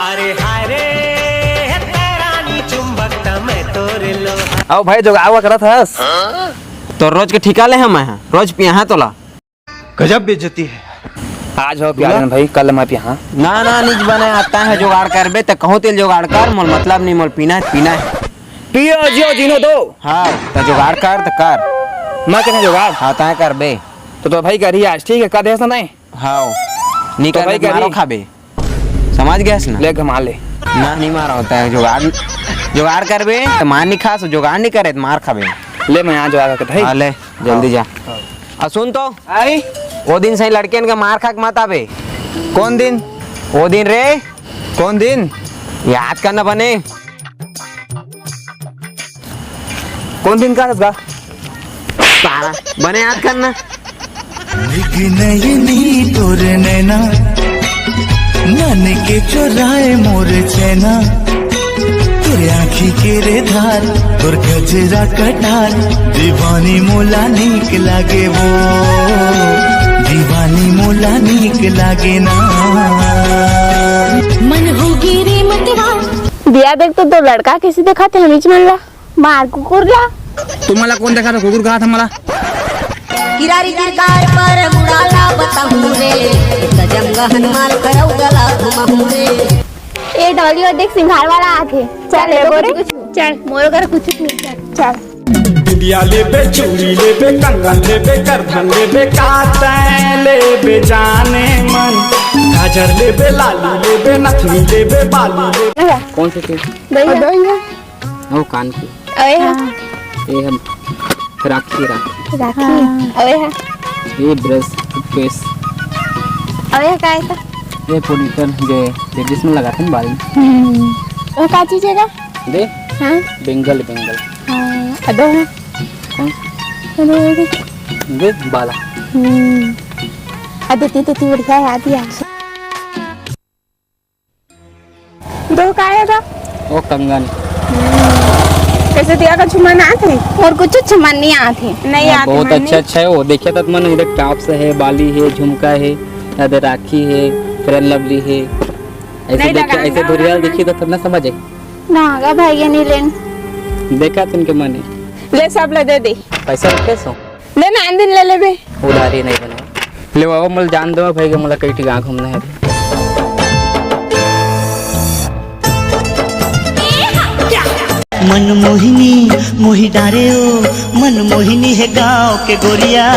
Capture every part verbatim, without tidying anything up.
अरे हाय रे, तेरा नी चुंबक त मैं तोर लोहा। अउ भाई, जोगाड़ करत हस? तो रोज के ठिका ले हँव मैं, रोज पियाहूँ तोला। गजब बेइज्जती है। आज हो पिया भाई, कल मैं पियाहूँ। ना ना, निज बने आता है, जोगाड़ करबे त कहूँ तेल जोगाड़ कर, मोर मतलब नहीं, मोर पीना है, पीना है। पियो जियो जीनो दो। हाँ, त जोगाड़ कर त कर। मैं कहेंव जोगाड़? हाँ, तैं करबे। तो, तो भाई करी आज, ठीक है, का देस ना नहीं? हाँ, निकल तो भाई मारो करी। खाबे। समझ गए ना? ले घमा ले। ना, नहीं मारा होता है, जोगाड़, जोगाड़ करबे त मार नहीं खास, जोगाड़ नहीं करे त मार खाबे। ले, मैं यहाँ जोगाड़ करके भाई। हाँ, ले, जल्दी जा। हाँ। अउ सुन तो, आई? वो दिन सही लड़कियन के मार खा के मत आबे। कौन दिन? वो दिन रे। कौन दिन? याद करना बने। कौन दिन का रसगा? सारा बने याद करना। निक नयनी तोर नैना, मन के चोराए मोर चैना। तोर आँखी के रे धार, तोर गजरा कटार, दीवानी मोला नीक लागे वो, दीवानी मोला नीक लागे ना। मन होगे रे मतवा। दिया देख तो, तो लड़का कैसे दिखाथे हमीच मन ला। मार कुकुर ला। तुमला कौन देखा था कुकुर कहा था मला? किरारी किरकार पर मुड़ाला बताहूँ रे, गजम गहन माल करौ गला घुमाहूँ रे। ए डॉली, वो देख सिंघार वाला आथे। चल चल ले लेबो रे। कुछ, चल, मोरो घर कुछ नहीं, चल, चल। बिंदिया लेबे, चूड़ी लेबे, कंगन लेबे, करधन लेबे, का तैं लेबे जाने मन। काजर लेबे, लाली लेबे, नथनी लेबे, बाली लेबे। कौन सी चीज? दही। दही है। वो कान की। अबे हाँ। ये हम राखी, राखी। राखी। हाँ। अबे हाँ। ये ब्रश, टूथपेस्ट। अबे हाँ, का है तो? ये पोनीटर जे, जे जिसमें लगाते हैं बाल में। हम्म। वो का चीज है का? दे। हाँ। बेंगल, बेंगल। हाँ, अदो है। कौन? अदो है। दे, बाला। हम्म। अदो ती, ती, ती बढ़िया है, आदि आ। दो का आएगा? वो कंगन। हम्म। कैसे दिया का छुमन आथे? मोर कुछ छुमन नहीं आथे। नहीं हाँ, आथे, बहुत मन अच्छा, नहीं। अच्छा है वो। देखिए तो मन उधर टॉप्स है, बाली है, झुमका है, इधर राखी है, फेयर लवली है। ऐसे नहीं देखिए, लगाना ऐसे धुरिया वाला देखिए तो थोड़ा ना समझ आए। ना गा भाई, ये नहीं लेन। देखा तुमके मन है। ले सब ले दे दे। पैसा रखे सो? ले ना, आन दिन ले लेबे। उधारी नहीं बने। ले बाबा, मोला जान दो भाई, के मोला कई ठिका घूमना है। मन मोहिनी मोहि डारे ओ, मन मोहिनी है गाँव के गोरिया,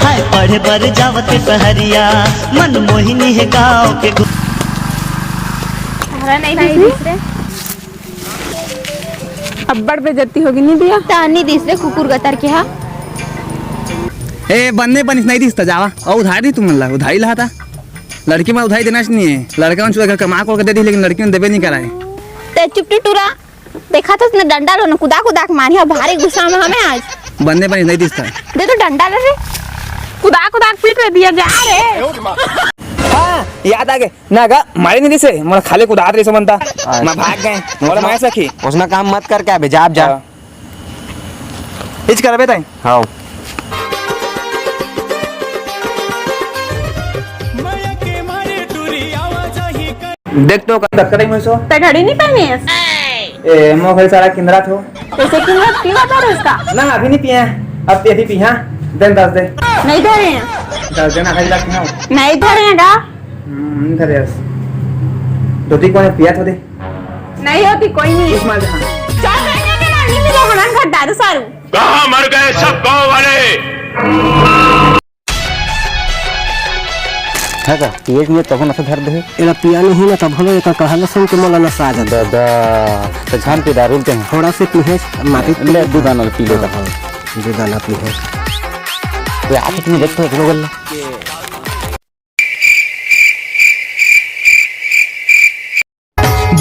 हाय पढ़े बर जावत सहरिया, मन मोहिनी है गाँव के गो- तारा नहीं दिस रे। अब्बड़ बेइज्जती होगी, नहीं दिया? तानी दिस रे कुकुर गतर के हा। ए, बन्ने बनिस नहीं दिस त जावा। अउ उधारी तुमन ला, उधारी ला था। लड़की मन उधारी देना च नहीं है। लड़का मन चुरा के कमा को के दे दी, लेकिन लड़की मन देबे नहीं कराए। ते चुप टुटुरा, देखा था उसने डंडा लो ना, कुदा कुदा के मारी, हाँ, भारी गुस्सा में हमें आज। बन्ने बनिस नहीं दिस त। दे तो डंडा ले रे। कुदा कुदा के पीट रे दिया जा रे। हाँ, याद आ गए। ना गा, मारे नहीं दिसे, मोला खाली कुदात रहिस मन ता। अच्छा। मैं भाग गए। मोला मैं सखी। उसना काम मत कर क्या बे, जा, जा। हाँ। इच करबे ताई। हाँ। देख तो कतका टाइम होइस। ते घड़ी नहीं पहने हस? ए, मो भाई सारा किंदरा थो। जैसे कि मैं पीवा था इसका। ना, अभी नहीं पिए हैं। अब ते अभी पी, हाँ। दे दस दे। नहीं धरे हैं। दस देना है, लाख ना। नहीं धरे हैं का? हम्म, नहीं धरे हस। धोती कोन पिया थो दे। नहीं होती, कोई नहीं। इस मार दे, हाँ। चल, नहीं, नहीं, नहीं, नहीं मिले हमारे घर दारू सारू। कहाँ मर गए सब गाँव वाले? है का? पियेच नहीं तभो नशा धर दे। एला पिया नहीं ना तभो ना एका कहला सुन के मोला नशा आ जाता। दादा, तो झान के दारू लेते हैं। थोड़ा से पीहे, माटी ले, दो दाना पी लेता। हाँ, हाँ, दो दाना पीहे। तो आप इतनी देखते हो, लोगों ने।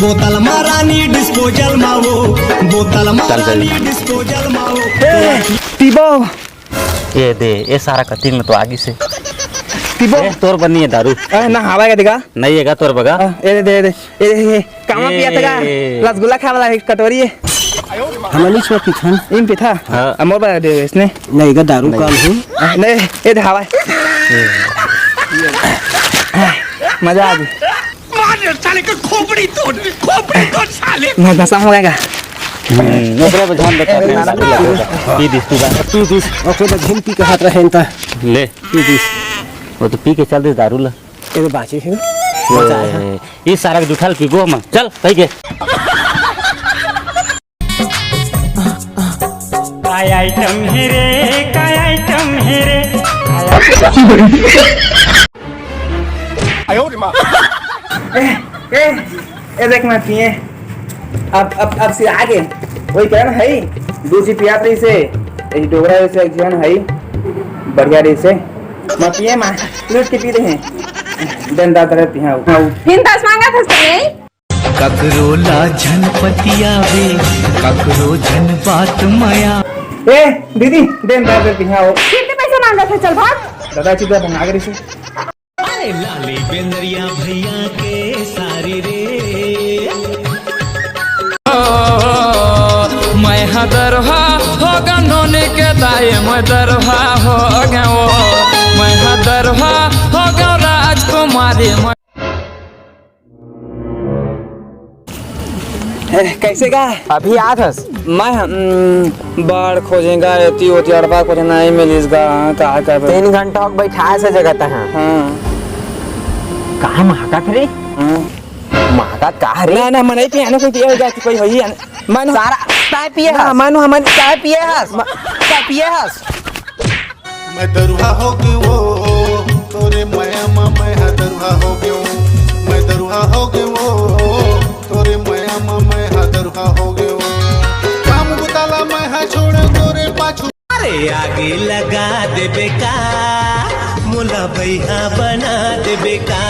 बोतल मा रानी डिस्पोजल मा वो, बोतल मा चल, चल। रानी डिस्पोजल मा वो। ए, पीबो। ए दे, ए सारा कतिन में तो आगी से। पीबो। ए, तोर बनी है दारू। ए, ना हवा का दिखा। नहीं है का तोर बगा? आ, ए दे, दे, दे। ए, ए, ए, कामा ए। पिया था का? रसगुल्ला खाए वाला एक कटोरी है। हम नहीं छुआ पीथन। इन पीथा? हाँ। अमो बा दे इसने। नहीं का दारू नहीं। काम है। आ, नहीं, ए दे हवा। ए। मजा आ गई। खोपड़ी तोड़, खोपड़ी तोड़ साले। मैं नशा हो गया। हम्म, ओकरे पे ध्यान दे, काफी नशा लग गया। पी दिस तू बा। पी दिस, ओकरे पे झिन पी के हाथ रहे त। ले, पी दिस। वो तो पी के चल दिस दारू ला। ये बाची है। ये, ये सारा के जूठा ल पीबो हम। चल, कही के। काय आइटम हे रे, काय आइटम हे रे। ए, ए, ए देख ना पिए। अब, अब, अब सिरा गे। वही कारण है, दू झी पियात रहिसे, एक डोकरा रहिसे, एक झन है, बढ़िया रहिसे। मैं पिए मा, लूट के पी रहे हैं। दिन रात रहे पिया। हिंदा मांगा था उसने। ककरो ला झन पतियावे, ककरो झन बात मया। ए, दीदी, दे न दे, दे, हाँ, हो। कितने पैसे मांगा था? चल भाग। दादा, चुप जा, भंगा करी से। अरे लाली बेंदरिया भैया के सारी रे। मैं हदरहा हो गनोनी के दाई, मैं दरहा हो गयो। मैं हदरहा हो गयो राजकुमारी, मैं ए, कैसे गा? अभी आत हस? मैं, हम्म, बाढ़ खोजेगा, एती ओती अड़बा खोजे, नहीं मिलिस गा, हाँ, कहा का बे? तीन घंटा हो बैठा से जगह तक। हाँ। कहाँ महकत रे? हाँ। महकत कहाँ रे? ना, ना, मैं नहीं पिया, ना कोई पिया हो जाती, कोई होई है। मैं सारा, ताय पिए ना, हस? मैं, मैं, ताय पिए हस? म- ताय पिए हस? मैं दरुहा हो गयो, तोरे मया मा मैं हा दरुहा हो गयो। मैं दरुहा हो गयो, तोरे मया मा मैं हा दरुहा हो गयो। काम बुताला मैं हा छोड़ तोरे पाछू। अरे आगे लगा देबे का, मोला बइहा बना देबे का।